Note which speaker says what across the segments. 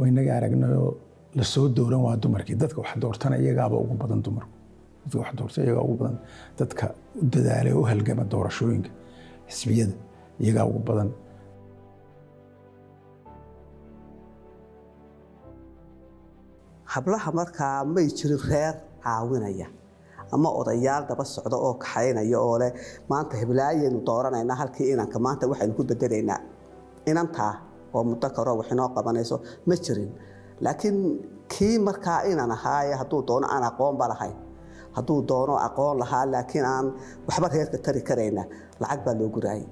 Speaker 1: Waynaga aragnayoo lasoo dooran waa dumarkii. Dadka wax doortana iyagaaba ugu badan dumarku, dadka wax doorta iyagaa ugu badan, dadka u dadaalay u halgama doorashooyinka xisbiyada iyagaa ugu badan.
Speaker 2: Hablaha markaa may jirin reer caawinaya ama odayaal daba socda oo kaxaynaya oo leh maanta heblaayaynu dooranaynaa, halkii inanka maanta waxaynu ku bedelaynaa inantaa oo muddo karoo wax inoo qabanayso, ma jirin. Laakiin kii markaa inan ahaaye hadduu doono aan aqoonba lahayn, hadduu doono aqoon lahaa laakiin aan waxba reerka tari karayna, lacag baa loo guraayay,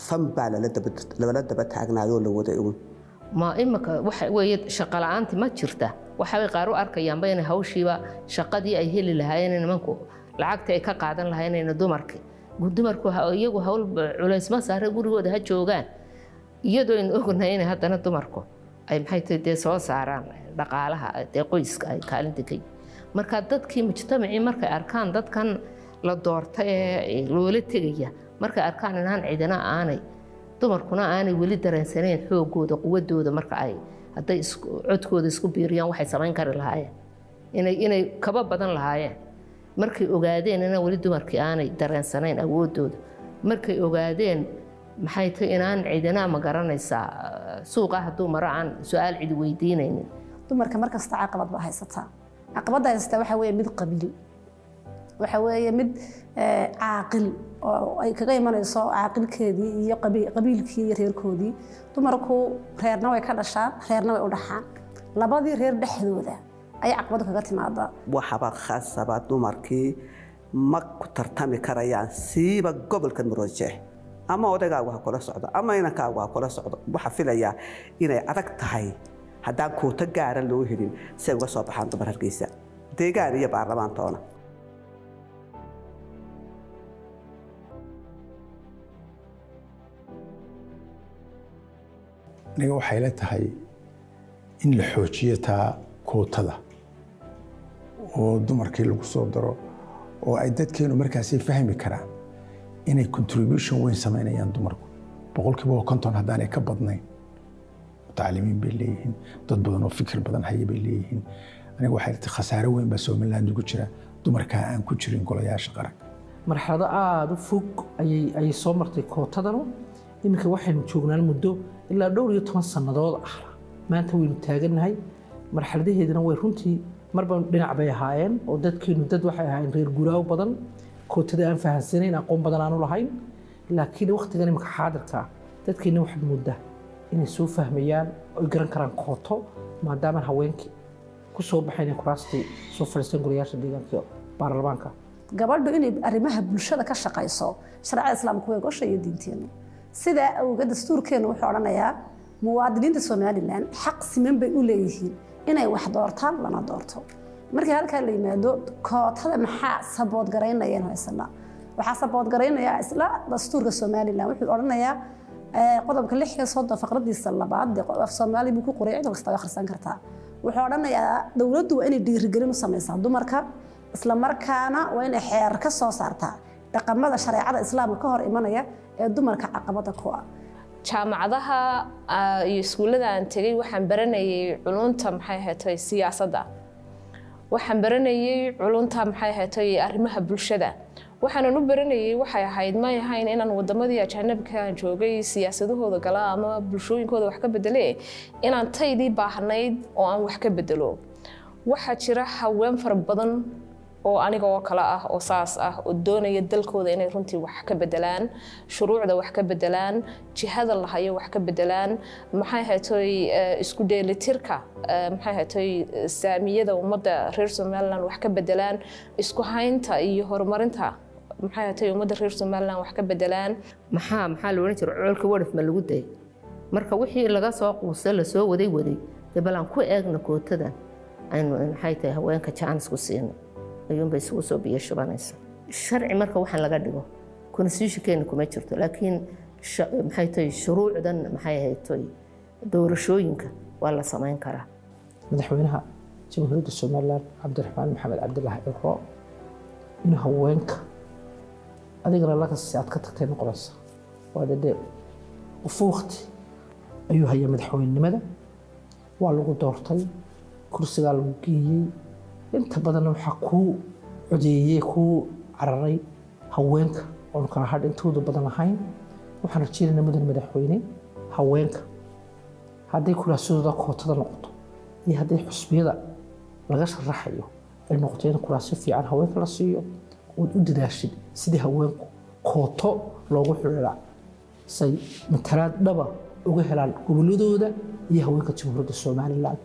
Speaker 2: fan baa lala daba taagnaayoo la waday uun.
Speaker 3: Ma imika waxa weeye shaqo la'aanti ma jirta. Waxay qaar u arkayaanba inay hawshiiba shaqadii ay heli lahaayeen nimanku lacagta ay ka qaadan lahaayeen dumarku iyagu hawl culays ma saare, gurigooda ha joogaan, iyadoo aynu ognahay inay haddana dumarku ay maxay tahay dee soo saaraan dhaqaalaha dee qoyska ay kaalinta ka yihiin. Marka dadkii mujtamacii markay arkaan dadkan la doorta ee loola tegaya, markay arkaan inaan cidina aanay dumarkuna aanay weli dareensanayn xoogooda quwadooda, marka ay hadday codkooda isku biiriyaan waxay samayn kari lahaayeen inay kaba badan lahaayeen. Markay ogaadeen inaan weli dumarkii aanay dareensanayn awoodooda, markay ogaadeen maxay tahay inaan cidina ma garanaysaa suuqa hadduu maro aan su-aal cidi weydiinaynin.
Speaker 4: Dumarka markasta caqabad baa haysataa. Caqabadda haysataa waxa weeye mid qabiil, waxa weeye mid caaqil oo ay kaga imanayso caaqilkeedii iyo qabiilkii iyo reerkoodii. Dumarku reerna way ka dhashaan, reerna way u dhaxaan, labadii reer dhexdooda ayay caqabadu kaga timaadaa.
Speaker 2: Waxaba khasaba dumarkii ma ku tartami karayaan siiba gobolka Maroodijeex, ama odaygaagu ha kula socdo ama inankaagu ha kula socdo. Waxaa filayaa inay adag tahay haddaan koota gaara loo helin si ay uga soo baxaan dumar Hargeysa deegaan iyo baarlamaantoona.
Speaker 1: Aniga waxay la tahay in la xoojiyo taa kootada oo dumarkii lagu soo daro oo ay dadkeenu markaasay fahmi karaan inay contribution weyn samaynayaan dumarku, 50% haddaanay ka badnayn. Mutacalimiin bay leeyihiin, dad badan oo fikir badan haya bay leeyihiin. Aniga waxay tahay khasaare weyn baa Somaliland ugu jira dumarkaa aan ku jirin golayaasha qaranka.
Speaker 5: Marxalado aada u fog ayay soo martay kootadanu. Iminka waxaynu joognaan muddo ilaa dhowr iyo toban sannadood ah maanta waynu taagannahay. Marxaladaheeduna way runtii marba dhinac bay ahaayeen oo dadkeenu dad waxay ahaayeen reer guuraaw badan, kootada aan fahansanayn, aqoon badan aanu lahayn. Laakiin waqtigan iminka xaadirka ah dadkeena waxaad mooddaa inay soo fahmayaan oy garan karaan kooto, maadaama haweenkii ku soo baxayn ee kuraastii soo fadhiisteen golayaasha deegaanka iyo baarlamaanka.
Speaker 4: Gabadhu inay arrimaha bulshada ka shaqayso shareecada islaamku way gosha iyo diinteennu. Sidaa awgeed dastuurkeennu wuxuu odhanayaa muwaadiniinta Somaliland xaq siman bay u leeyihiin inay wax doortaan lana doorto. Markii halkaa la yimaado kootada maxaa sabood garaynayeen haysanaa? Waxaa sabood garaynaya isla dastuurka Somaliland. Wuxuu odhanayaa qodobka 36 faqradiisa labaad, af Soomaali buu ku qoray, cid kasta way akhrisan kartaa. Wuxuu odhanayaa dowladdu waa inay dhiirigelin u samaysaa dumarka, isla markaana waa inay xeer ka soo saartaa dhaqamada shareecada islaamka ka hor imanaya ee dumarka caqabada ku ah.
Speaker 6: Jaamacadaha iyo iskuullada aan tegey waxaan baranayay culunta maxay ahayd siyaasadda, waxaan baranayay culunta maxay ahayd arrimaha bulshada. Waxaanan u baranayay waxay ahayd may ahayn inaan wadamadii ajaanibka aan joogay siyaasadahooda gala ama bulshooyinkooda wax ka bedele, inaan taydii baahnayd oo aan wax ka bedelo. Waxaa jira haween fara badan oo aniga oo kale ah oo saas ah oo doonaya dalkooda inay runtii wax ka bedelaan, shuruucda wax ka bedelaan, jihada la hayo wax ka bedelaan, maxay ahayd isku dheelitirka maxay ahayd saamiyada ummadda reer Somaliland wax ka bedelaan, isku haynta iyo horumarinta maxay ahayd ummadda reer Somaliland wax ka bedelaan.
Speaker 3: Maxaa la odhan jiray coolka waraf ma lagu dayay? Marka wixii laga soo quustay lasoo waday dee bal aan ku eegno kootadan aynu maxay tahay haweenka jaanis ku siino ayuunbay isugu soo biyo shubanaysa. Sharci marka waxaan laga dhigo constitutionkeena kuma jirto, laakiin maxay tahay shuruucdan maxay ahayd doorashooyinka waa la samayn karaa.
Speaker 5: Madaxweynaha Jamhuuriyadda Somaliland Cabdiraxmaan Maxamed Cabdilaahi Ciro in haweenka adigana lagasi aad ka tagtay noqonaysa waa dee qof waqti ayuu hayaa madaxweynenimada. Waa lagu doortay, kursigaa lagu geeyey. Inta badanna waxaa kuu codeeyey, kuu cararay haweenka oon kala hadh intooda badan lahayn. Waxaan rajeynaynaa, mudan madaxweyne, haweenka hadday kuraasadooda kootada noqoto iyo hadday xusbiyada laga sharaxayo ay noqoto in kuraasyo fiican haweenka la siiyo, ood u dadaashid sidii haweenku kooto loogu xidhiidhaa say matalaad dhaba uga helaan goboladooda iyo haweenka Jamhuuriyadda Somalilan.